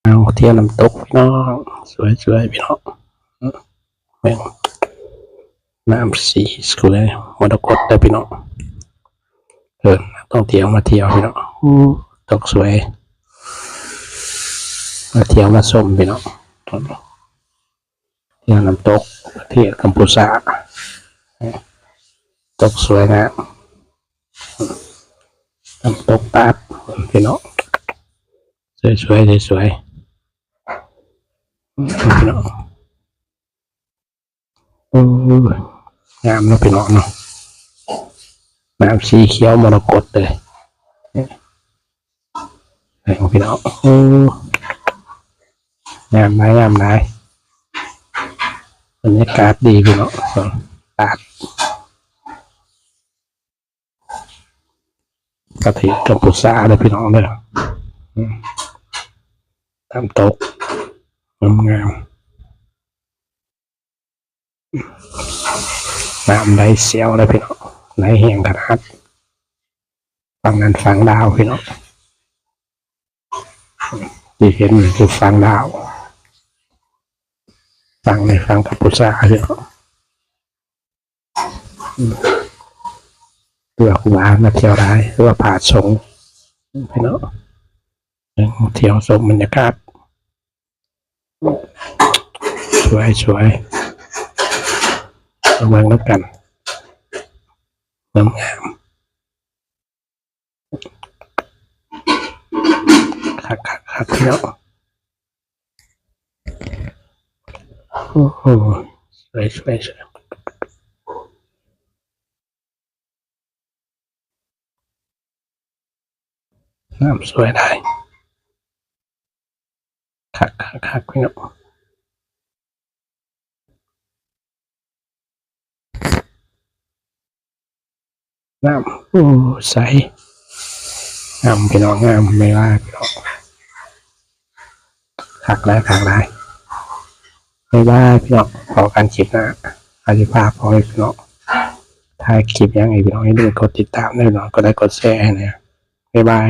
ເອົາ ທ່ຽວນ້ຳຕົກພີ່ນ້ອງ ສວຍໆ ພີ່ນ້ອງ ເບິ່ງ ນ້ຳສີສວຍ ມໍລະກົດເດີພີ່ນ້ອງ ເອີ ນັກທ່ອງທ່ຽວມາທ່ຽວພີ່ນ້ອງ ໂອ້ ຕົກສວຍ ມາທ່ຽວມາຊົມພີ່ນ້ອງ ທ່ຽວນ້ຳຕົກ ປະເທດກຳປູຊາ ຕົກສວຍງາມ ນ້ຳຕົກຕາດ ພີ່ນ້ອງ ສວຍໆ ສວຍໆ ພີ່ນ້ອງ ໂອ້ຍ ງາມເນາະພີ່ນ້ອງເນາະ ນ້ຳສີຂຽວມໍລະກົດເລີຍ ເບິ່ງພີ່ນ້ອງ ໂອ້ ງາມຫຼາຍ ງາມຫຼາຍ ບັນຍາກາດດີພີ່ນ້ອງ ຕາດ ປະເທດກຳປູຊາເດີພີ່ນ້ອງເດີ ອືມ ນ້ຳຕົກງາມໆ ນ້ຳໄຫຼແຊວເດີພີ່ນ້ອງ ໄຫຼແຮງຂະໜາດ ຝັ່ງນັ້ນຝັ່ງລາວພີ່ນ້ອງ ທີ່ເຫັນຢູ່ຝັ່ງລາວ ຝັ່ງນີ້ຝັ່ງກຳປູຊາພີ່ນ້ອງ ເພື່ອຄູບາມາທ່ຽວໄດ້ ເພື່ອພະສົງພີ່ນ້ອງ ທ່ຽວຊົມບັນຍາກາດ ສວຍໆ ມາເບິ່ງນຳກັນ ງາມໆ ຄັກໆໆ ພີ່ນ້ອງ ໂອ້ໂຫ ສວຍໆໆ ນ້ຳສວຍຫຼາຍ ຄັກໆໆ ພີ່ນ້ອງ ນ້ຳ ໂອ້ ໃສ ງາມພີ່ນ້ອງ ງາມ ບາຍບາຍພີ່ນ້ອງ ຄັກຫຼາຍ ຄັກຫຼາຍ ບາຍບາຍພີ່ນ້ອງ ພໍ້ກັນຄລິບໜ້າ ເຮົາຊິພາພໍ່ແມ່ພີ່ນ້ອງ ຖ່າຍຄລິບຫຍັງໃຫ້ພີ່ນ້ອງ ຢ່າລືມກົດຕິດຕາມເດີພີ່ນ້ອງ ກົດໄລກົດແຊໃຫ້ແດ່ ບາຍບາຍ.